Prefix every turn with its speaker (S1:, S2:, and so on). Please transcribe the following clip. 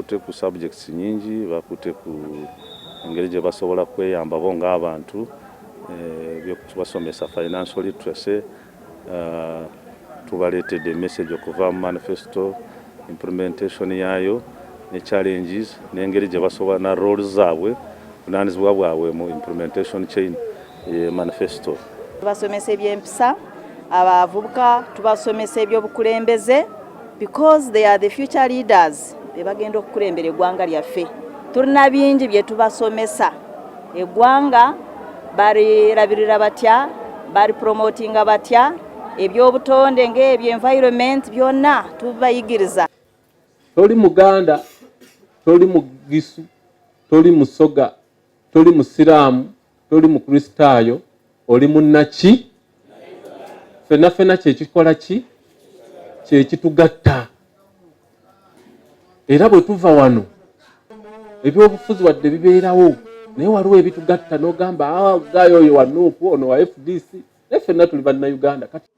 S1: Bakutte ku subjects nyingi, bakutte ku engeri gye basobola kweyamba bo ng'abantu, ebyokubasomesa financial literacy. Tubaleetedde message okuva mu manifesto, implementation yaayo ne challenges, n'engeri gye basobola na roles zaabwe, buvunaanyizibwa bwabwe mu implementation chain manifesto.
S2: Tubasomesa ebyempisa abavubuka, tubasomesa ebyobukulembeze because they are the future leaders, be bagenda okukulembera eggwanga lyaffe. Tulina bingi bye tubasomesa, eggwanga balirabirira batya, bali promotinga batya ebyobutonde ng'ebyo environment, byonna tubayigiriza.
S3: Toli Muganda, toli Mugisu, toli Musoga, toli Musiraamu, toli Mukristaayo, oli munnaki fenna fenna. Kyekikola ki kyekitugatta. Era bwe tuva wano, ebyobufuzi wadde bibeerawo, naye waliwo ebitugatta n'ogamba, "Ah, gaayo oyo wa NUP, ono wa FDC," naye ffenna tuli Bannayuganda kati.